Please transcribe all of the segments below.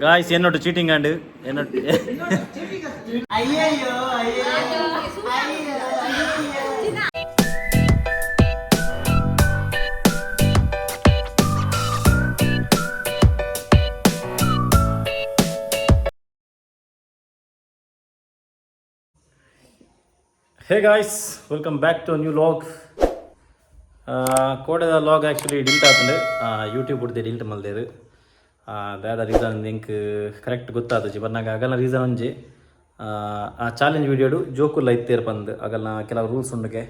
Guys ಎನ್ನೊಟ್ಟು cheating ಅಂಡ್ ಎನ್ನೊಟ್ಟು. ಅಯ್ಯಯ್ಯೋ ಅಯ್ಯೋ. Hey guys, welcome back to new vlog. ಕೋಡೆದ log actually delete ಆತಂಡು, YouTube ಬಿಡ್ದೆ ಡಿಲೀಟ್ ಮಲ್ದೇರು. ದಾದ ರೀಸನ್ ಎಂಕ್ ಕರೆಕ್ಟ್ ಗೊತ್ತಾತಜಿ, ಬನ್ನಾಗ ಅಗಲ್ನ ರೀಸನ್ ಒಂಜಿ ಆ ಚಾಲೆಂಜ್ ವೀಡಿಯೋಡು ಜೋಕುಲ್ಲ ಇತ್ತೇರು ಪಂದ್. ಅಗಲ್ನ ಕೆಲವು ರೂಲ್ಸ್ ಉಂಡುಗೆ,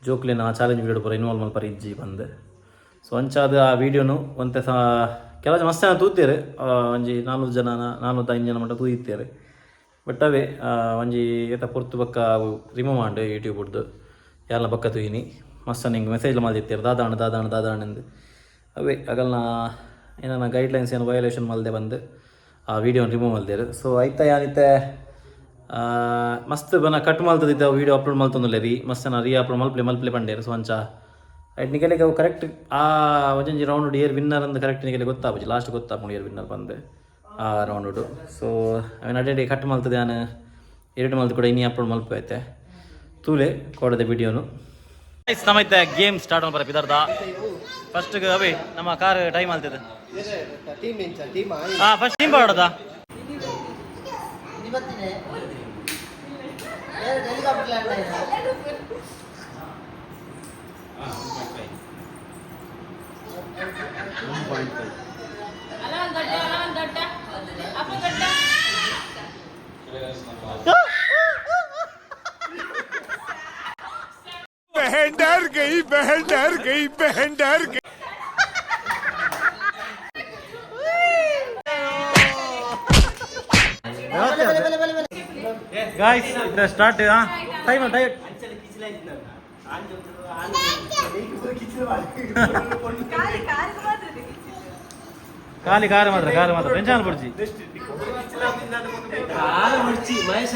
ಜೋಕುಲಿನ ಆ ಚಾಲೆಂಜ್ ವೀಡಿಯೋ ಪೂರ ಇನ್ವಾಲ್ವ್ ಮಲ್ಪರ ಇಜ್ಜಿ ಪಂದ್. ಸೊ ಅಂಚಾದ ಆ ವೀಡಿಯೋನು ಒಂತೆ ಸಹ ಕೆಲವು ಮಸ್ತ್ ಜನ ತೂತೇರು, ಒಂಜಿ 400 ಜನ, 405 ಜನ ಮಟ್ಟ ತೂಯಿತ್ತೇರು. ಬಟ್ ಅವೇ ಒಂಜಿ ಏತ ಪೊರ್ತು ಬೊಕ್ಕ ಅವು ರಿಮೂವ್ ಆಂಡ್ ಯೂಟ್ಯೂಬ್ ಬುಡ್ದು. ಯಾರ್ನ ಬೊಕ್ಕ ತೂಯಿನಿ. ಮಸ್ತ್ ನಿಂಗೆ ಮೆಸೇಜ್ ಮಲ್ದಿತ್ತೇರು, ದಾದಾಣ ದಾದಾಣ ದಾದಾಣ ಅಂದ್. ಅವೇ ಅಗಲ್ನ ಏನಾನ ಗೈಡ್ಲೈನ್ಸ್ ಏನು ವಯೋಲೇಷನ್ ಮಲ್ದೆ ಬಂದು ಆ ವೀಡಿಯೋನ ರಿಮೂವ್ ಮಲ್ದೇರು. ಸೊ ಐತ ಯಾನಿತ್ತೆ ಮಸ್ತ್ ಬನ ಕಟ್ ಮಲ್ತದಿತ್ತೆ, ವೀಡಿಯೋ ಅಪ್ಲೋಡ್ ಮಲ್ತೊಂದುಲ್ಲೆ ರೀ. ಮಸ್ತ್ ಜನ ರೀ ಅಪ್ಲೋಡ್ ಮಲ್ಪ್ಲೆ ಮಲ್ಪ್ಲೆ ಪಂಡೇರು. ಸೊ ಅಂಚ ಐಟ್ ನಿಕಲೆಗ್ ಅವು ಕರೆಕ್ಟ್ ಆ ಒಂಜೊಂಜಿ ರೌಂಡ್ ಏರ್ ವಿನ್ನರ್ ಅಂದ್ ಕರೆಕ್ಟ್ ನಿಕಲೆ ಗೊತ್ತಾಪುಜಿ. ಲಾಸ್ಟ್ ಗೊತ್ತಾಪುಂಡು ಏರ್ ವಿನ್ನರ್ ಬಂದು ಆ ರೌಂಡ್. ಸೊ ಅವೆನ್ ಅಡ್ಡೆ ಕಟ್ ಮಲ್ತದೆ, ಯಾನ್ ಎಡಿಟ್ ಮಲ್ತು ಕೂಡ ಇನಿ ಅಪ್ಲೋಡ್ ಮಲ್ಪ ಐತೆ. ತೂಲೆ ಕೋಡದ ವಿಡಿಯೋನು. ನಮ್ಮ ಐತೆ ಗೇಮ್ ಸ್ಟಾರ್ಟ್ ಮಲ್ಪರ ಪಿದರ್ದ. ಫಸ್ಟ್ ಅವೇ ನಮ್ಮ ಕಾರ್ ಟೈಮ್ ಆಲ್ತದೆ. ಟೀಮ್ ಎಂಚ ಟೀಮ್? ಹಾ, ಫಸ್ಟ್ ಟೀಮ್ ಪಾಡೋದಾ? ಇವತ್ತಿನೇ ಹೆಲಿಕಾಪ್ಟರ್ ಲ್ಯಾಂಡ್ ಆಯ್ತು. ಅಲ್ಲ, ಒಂದು ದೊಡ್ಡ, ಅಲ್ಲ, ಒಂದು ದೊಡ್ಡ ಅಪ್ಪ ದೊಡ್ಡ. बहन डर गई, बहन डर गई, बहन डर गई। ಗಾಯ್ಸ್, ಇತ್ತ ಸ್ಟಾರ್ಟ್. ಹಾ, ಟೈಮ್ ಟೈಮ್. ಖಾಲಿ ಕಾರ್ ಮಾತ್ರ, ಕಾರ್ ಮಾತ್ರ. ಟೆನ್ಷನ್ ಪಡ್ಚಿ. ಮುಡ್ಚಿ ಮಹೇಶ,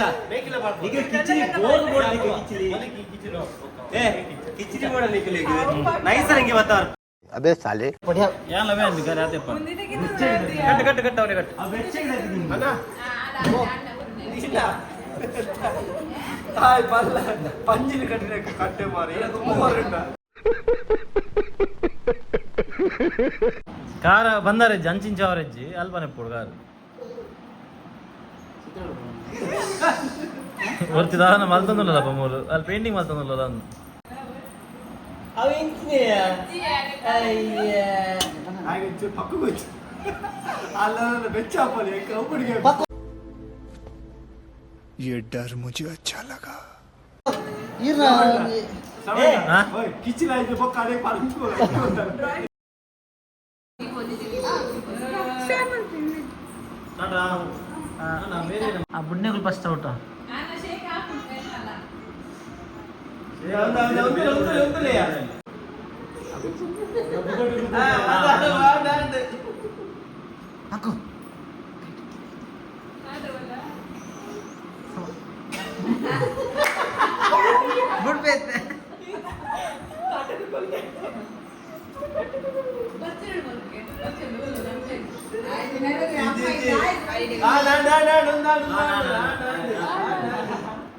ನಿಗೆ ಕಿಚಿಡಿ ಬೋರ್ ಬೋರ್, ನಿಗೆ ಕಿಚಿಡಿ ಏ ಕಿಚಿಡಿ ಬೋಡ ನಿಗೆ ನೈಸ್ ರಂಗಿ ಬತ್ತಾರ. ಅಬೇ ಸಾಲೆ. ಯಾನ್ ಲವೇ ಅಂದಿ ಗಾರೆ ಆತೆಪ್ಪ. ಕಟ್ಟು ಕಟ್ಟು ಕಟ್ಟು, ಅವನೇ ಕಟ್ಟು. ತಾಯ್ ಪಲ್ಲ ಪಂಜಿನ ಕಟ್ಟಿನ ಕಟ್ಟೆ ಮಾರಿ. ಕಾರ ಬಂದಾರೆಜ್ಜಿ, ಅಂಚಿಂಚ ಅವರೆಜ್ಜಿ ಅಲ್ಪನೆ ಪೋಡು. ಕಾರ್ ಒರ್ತಿದಾನ ಮಲ್ತೊಂದುಲ್ಲಪ್ಪ ಮೂಲು. ಅಲ್ಲಿ ಪೇಂಟಿಂಗ್ ಮಲ್ತೊಂದುಲ್ಲಲ್ಲ ಅಂದು. ಅವ ಎಂಚಿನೇ ಅಯ್ಯ. ಪಕ್ಕು ಅಲ್ಲ ಬೆಚ್ಚ ಹಾಪಲಿ ಒಬ್ಬಡಿಗೆ. ये डर मुझे अच्छा लगा। ಹಾ? ಕಿಚಿನ ಆಯ್ತು ಬೊಕ್ಕ ಅದೇ ಪಂಚು. ಆ ಬುಡ್ನೆಗಳು ಫಸ್ಟ್ ಔಟ. ನಾನು ಶೇಕ್ ಹಾಕ್ಬಿಟ್ಟು ಅಲ್ಲ.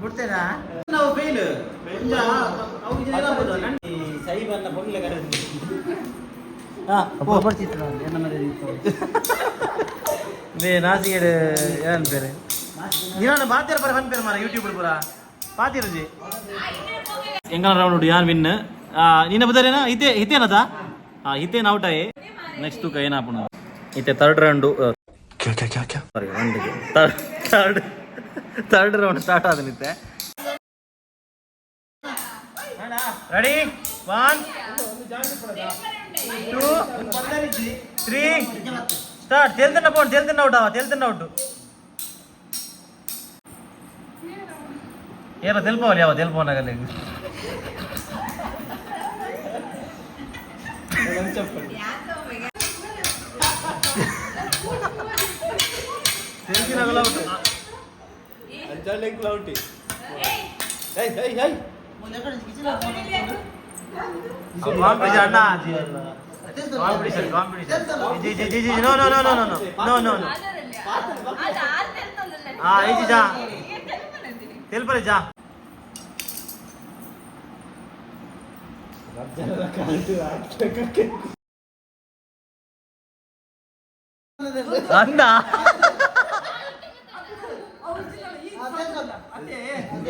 ಬಿಡ್ತೇನಾ? ನಾವು ಫೇಲ್. ಸೈಬನ್ನ ಪೊಂಗ್ಲೆ ಕಡೆ. ಬರ್ತಿತ್ತು. ಬೇ ನಾಸಿಗೆಡ್ ಏನ್ ಬೇರೆ ನೀನು ಬಾತಿರ ಪರ ಪನ್ಪೇರು ಮಾರ ಯೂಟ್ಯೂಬ್ ಪೂರ ಪಾತಿರಜಿ. ಎಂಗನ ರೌಂಡ್ ಯಾನ್ ವಿನ್ ನಿನ್ನ ಬದಲೇನಾ? ಇತೆ ಹಿತೇನದ ಹಿತೇನ ಔಟ್ ಆಯೆ. ನೆಕ್ಸ್ಟ್ ತೂಕ ಏನಾಪುಣ. ಇತ್ತೆ ಥರ್ಡ್ ರೌಂಡ್. क्या क्या क्या क्या? Sorry, third third round start ಆದ ನಿತ್ತೆ. Ready, 1, 2, 3, start. ತೇಲ್ತಿನ ಪೋನ್, ತೇಲ್ತಿನ ಔಟ್ ಅವ, ತೇಲ್ತಿನ ಔಟ್. ಏನ ತೆಲ್ಪವಲ್ಲ, ಯಾವ ತೆಲ್ಪವನಾಗಲ್ಲ. ತೆಲ್ತಿನಾಗಲ್ಲ ಔಟ್. ಅಣ್ಣ. Competition competition. G G G G, no no no no no no no no. ಹಾ, ಇಜಿ ಜಾ. ತೆಲ್ಪರೆ ಜಾ. ಅಂದ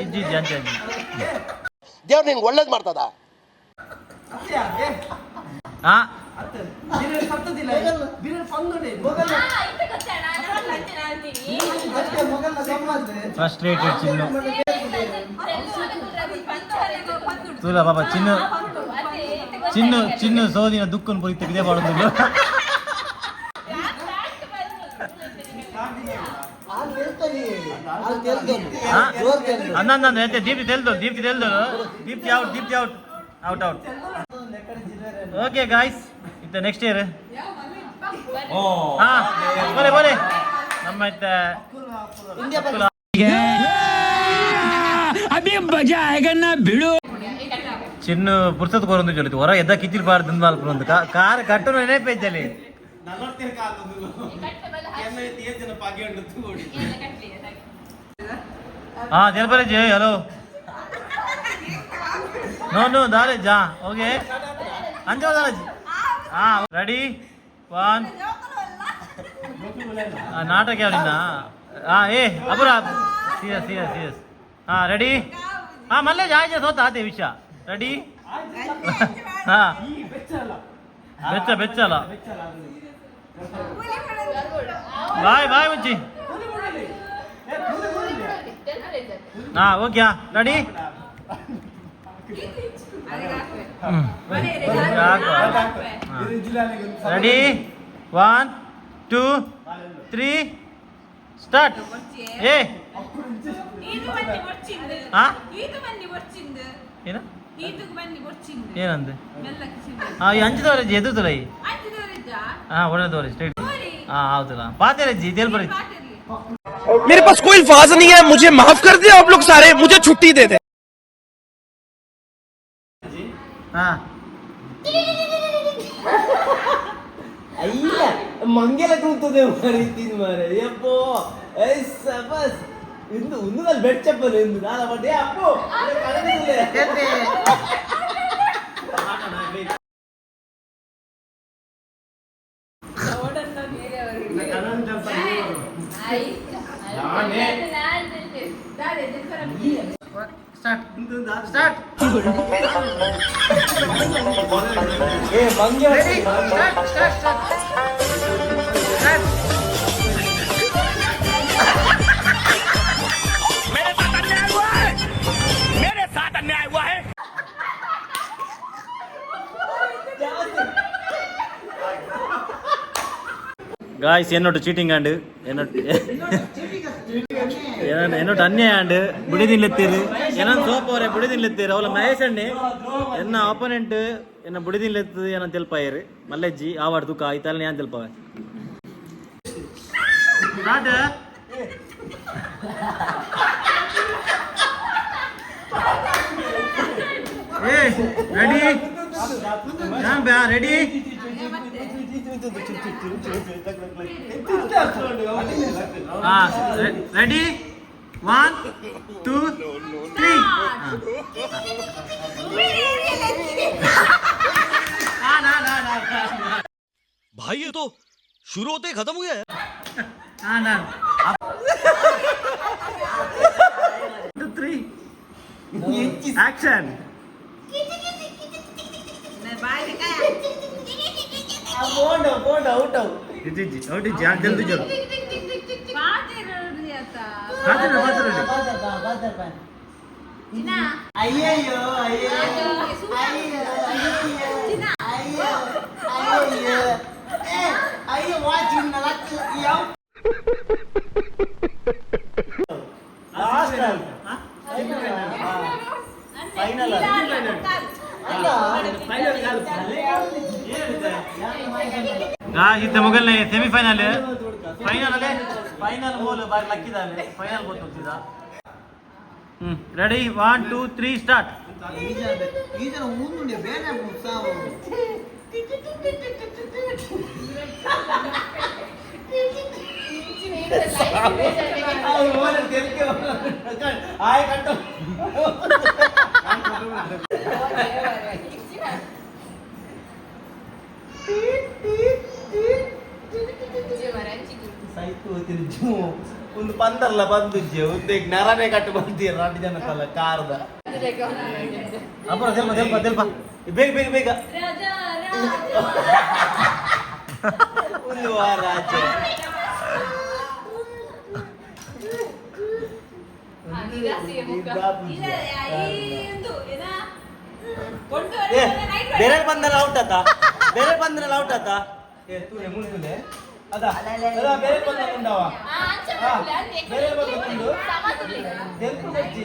ಇಜ್ಜಿ ಇಜ್ಜಿ ಅಂಚೆ ಅಂಚೆ. ದೇವ್ರು ನಿಂಗೆ ಒಳ್ಳೇದ್ ಮಾಡ್ತದ. ಹಾ. ಫ್ರಸ್ಟ್ರೇಟೆಡ್ ಚಿನ್ನು. ತೂಲ ಪಾಪ ಚಿನ್ನು ಚಿನ್ನು ಚಿನ್ನು ಸೋದಿನ ದುಕ್ಕನ್ ಪೊರಿತ ಇದೇ ಮಾಡೋದು. ಅಂದ ಎಂತೆ ದೀಪ್ತಿ ತೆಲ್ದು, ದೀಪ್ತಿ ತೆಲ್ದು, Deepti out, Deepti out, out out. Okay guys, ಇತ್ತ ನೆಕ್ಸ್ಟ್ ಇಯರ್. ಹಾ, ಬೋಲೆ ಬೋಲೆ ನಮ್ಮ ಇತ್ತ. ಚಿನ್ನು ಪುರ್ಸತ್ ಕೊರೊಂದು ಚೊಲಿತು ಹೊರ ಎದ್ದ ಕಿಚಿಲ್ ಬಾರ್ದು ಮಲ್ಪುನೊಂದು ಕಾರ್ ಕಟ್ಟುನ ನೆನಪೇಜಲ್ಲಿ. ಹಾ, ಜಲ್ಪರೇಜ್, ಹಲೋ, ನೋ ನೋ, ದಾರೆ ಜಾ. ಓಕೆ, ಅಂಜೋ ದಾರೇಜ್. ಹಾ, ರೆಡಿ, ಒನ್. ನಾಟಕ ಯಾವ್ದಿನ್ನ? ಹಾ, ಏ ಅಪುರ, ಸೀರಿಯಸ್ ಸೀರಿಯಸ್ ಸೀರಿಯಸ್. ಹಾ, ರೆಡಿ. ಹಾ, ಮಲ್ಲೇಜ್ ಆಯ್ತು, ಸೋತ ಆತೆ ವಿಷಯ. ರೆಡಿ. ಹಾ, ಬೆಚ್ಚ ಬೆಚ್ಚಲ್ಲ. ಬಾಯ್ ಬಾಯ್ ಮುಚ್ಚಿ. ಹಾ, okay, ready. Ready, 1 2 3 start. ಏ ಆ? ಏನ ಏನಂದೆ? ಹಾ, ಈ ಅಂಚುದವರೆಜ್ಜಿ ಎದುರುತ್ತಲ್ಲ ಈ. ಹಾ, ಒಳ್ಳೆದವರೆ ಸ್ಟ್ರೈಟ್. ಹಾ, ಹೌದಲ್ಲ, ಪಾತೆರಜ್ಜಿ ತೇಲ್ಪರಜ್ಜಿ. मेरे पास कोई अल्फाज नहीं है, मुझे माफ कर दे आप लोग सारे, मुझे छुट्टी दे दे। ಹಾ. ಅಯ್ಯ, ಮಂಗೆಲ ಕೂತದೆ ಮಾರಿ ತಿನ್ ಮಾರೆ. ಯಪ್ಪೋ, ಬಸ್ ಇಂದು ಉಂದುದಲ್ಲಿ ಬೆಡ್ಚಪ್ಪಲು ಇಂದು ನಾಲ ಬಡ್ಡೆ ಅಪ್ಪು ಕಳೆದಿಲ್ಲ. Start start. ಏ ಮಂಗೆ. Start start start start. मेरे साथ अन्याय हुआ है। ಗಾಯ್ಸ್, എന്നോട്ട് ಚೀಟಿಂಗ್ ಆಂಡ್ എന്നോട്ട് എന്നോട്ട് ಅನ್ಯಾಯ ಆಂಡ್. ಬುಡಿದಿನ್ಲೆತ್ತೀರು ಏನನ್ ಸೋಪ್ ಅವರೇ ಬುಡಿದಿನ್ಲೆತ್ತೀರು. ಅವಲ ಮಹೇಶ್ ಅಣ್ಣೆ ಎನ್ನ ಆಪೋನೆಂಟ್ ಎನ್ನ ಬುಡಿದಿನ್ಲೆತ್ತು ಏನ ತೆಲ್ಪಾಯರು. ಮಲ್ಲೆಜ್ಜಿ ಆವಾಡ್ ತುಕ ಐತಲ್ಲ ಏನ್ ತೆಲ್ಪವೆ. ಸ್ಟಾರ್ಟ್. ಏ, ರೆಡಿ ರೆಡಿ. ಹಾ, ರೆಡಿ, 1 2 3. भाई, ये तो शुरू होते ही खत्म हो गया है। ಹಾ, ನಾನು 2 3 ಆಕ್ಷನ್. ಬೋಂಡ ಬೋಂಡ ಔಟ್ ಅವು. ಇಜ್ಜಿ ಇಜ್ಜಿ, ಔಟ್ ಇಜ್ಜಿ. ಜಲ್ದಿ ಜಲ್ದಿ. ಪಾತ್ರ ಪಾತ್ರ. ಅಯ್ಯಯ್ಯೋ ಅಯ್ಯೋ ಅಯ್ಯೋ ಅಯ್ಯೋ ಅಯ್ಯೋ ಏ ಅಯ್ಯೋ ವಾಚ್ ಲಕ್ ಯಾವ. Last final. ಇತ್ತ ಮೊಗಲ್ನೇ ಸೆಮಿಫೈನಲ್, ಫೈನಲ್ ಅಲ್ಲೇ ಫೈನಲ್ ಗೋಲ್ ಬಾರಿ ಲಕ್ಕಿದ್ದಾನೆ, ಫೈನಲ್ ಗೊತ್ತಿದ್ದ. ಹ್ಮ್, ರೆಡಿ, 1 2 3 ಸ್ಟಾರ್ಟ್. ಈ ಜನ ಊಂದುಂಡೆ ಬೇರೆ. ಆಯ್ ಕಟ್ಟ. ಸೈತು ತಿರುಜು ಒಂದು ಪಂದಲ್ಲ ಬಂದುಜ್ಜೆ ಒಂದು ನರನೇ ಕಟ್ಟು ಬಂತೀರ 2 ಜನ ಸಲ ಕಾರ್ದ. ಅಪ್ಪರ ತೆಲ್ಪ ತೆಲ್ಪ ತೆಲ್ಪ. ಬೇಗ ಬೇಗ ಬೇಗ. ಒಂದು ವಾರ ರಾಜ. ಬೇರೆ ಬಂದಲ್ಲ ಔಟ್ ಆತ, ಬೇರೆ ಬಂದ್ರಲ್ಲ ಔಟ್ ಆತ. ಏ ತೂಲೆ ಮುಳ್ತುಲೆ ಅದ ಅದ ಬೇರೆ ಬಂದ ಉಂಡವ. ಬೇರೆ ಬಂದ ಉಂಡು ದೆಲ್ಪು ಬಜ್ಜಿ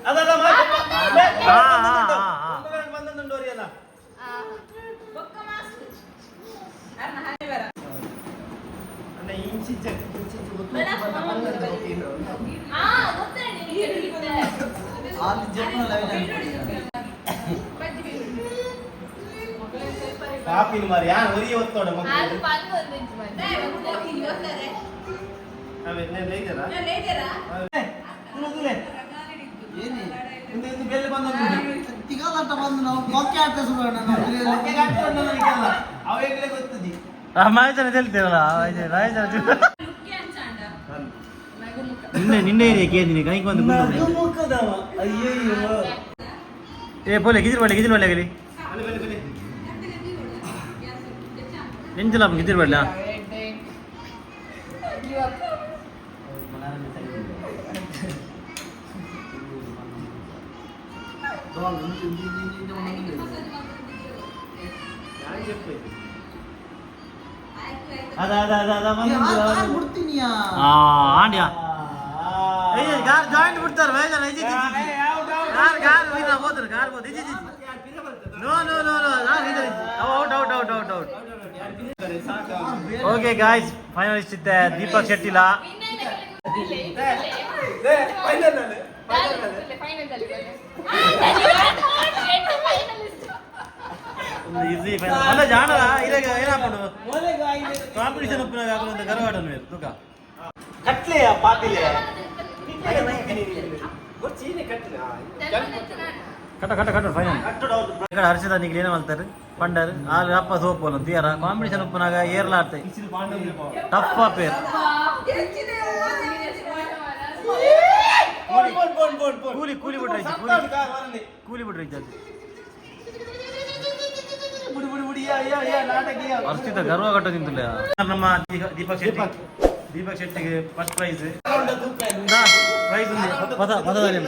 ಅದಲ್ಲ ಬಂದಂದುಂಡು ಅಲ್ಲ. ಕಾಪಿನ ಮಾರಿ ಯಾನ್ ಒರಿಯ ಒತ್ತೋಡ ಮಕ್ಕಳು. ಬೆಲ್ಲ ಬಂದಂದುಂಡು. ತಿಗಲಾಟ ಬಂದು ನಾವು ಮೊಕ್ಕೆ ಆಟ ಸುಬೋಣ. ಮೊಕ್ಕೆ ಕಟ್ಟೋಣ ನನಗೆಲ್ಲ ಅವೇಗಲೇ ಗೊತ್ತದಿ. ಮಹೇಶನ ತೆಲ್ತೀರಲ್ಲ ಮಹೇಶನ. ನಿನ್ನೆ ನಿನ್ನೆ ಏರಿಯಾ ಕೇಂದಿನಿ ಕೈಗೆ ಬಂದು. ಮುಖದವ ಅಯ್ಯಯ್ಯೋ. ಏ ಪೋಲೆ ಗಿಜಿರ್ ಬಳ್ಳಿ ಗಿಜಿರ್ ಬಳ್ಳಿ ಆಗಲಿ ನೆಂಜಲ ಗಿಜಿರ್ ಬಳ್ಳಿ. ಅದ ಅದ ಅದ ಅದ ಬಂದು ಬಿಡ್ತೀನಿಯಾ. ಆ ಆಂಡ್ಯಾ ಕಾರ್ ಜಾಯಿಂಟ್ ಬಿಡ್ತಾರೆ ಮಹೇಶನ. ಕಾರ್ ಕಾರ್ ಹೋದ್ರು ಕಾರ್ ಹೋದ್ರು. No no no no, out out out out out. Okay guys, finalist ಇತ್ತೆ ದೀಪಕ್ ಶೆಟ್ಟಿಲ. ಈಸಿ ಫೈನಲ್ ಅಲ್ಲ ಜಾಣದ ಇರಾಗ ಏನಾಪುಂಡು ಕಾಂಪಿಟಿಷನ್ ಉಪ್ಪುನಾಗ ಹಾಕುವಂತ ಗರವಾಡನು ಮೇರ್ ತುಕ. ಕಟ್ಲೆಯ ಪಾಪಿಲೆ. ಕಟ್ಟ ಕಟ್ಟ ಕಟ್ಟ ಫೈನಲ್. ఇక్కడ ಹರ್ಷದ ನೀಗ್ ಏನ ಮಾಡ್ತಾರೆ ಪಂಡರ್ ಆಲ್ ಅಪ್ಪ ಸೋಪೋಲ ತೀರ ಕಾಂಪಿಟಿಷನ್ ಉಪ್ಪುನಾಗ ಏರ್ಲ ಆಡ್ತೆ ಟಫ್ ಪೇರ್. ಕೂಲಿ ಕೂಲಿ ಬಿಟ್ರೆ ಕೂಲಿ ಕೂಲಿ ಬಿಟ್ರೆ ಇಜ್ಜಾತಿ. ಬುಡಿ ಬುಡಿ ಬುಡಿ ಯಾ ಯಾ ಯಾ ನಾಟಕ ಯಾ. ಹರ್ಷಿತ ಗರ್ವ ಕಟ್ಟ ತಿಂತಿಲ್ಲ ನಮ್ಮ ದೀಪಕ್ ಶೆಟ್ಟಿ. ದೀಪಕ್ ಶೆಟ್ಟಿಗೆ ಫಸ್ಟ್ ಪ್ರೈಸ್ ಪ್ರೈಸ್ ఉంది. ಪದ ಪದದಲ್ಲಿ.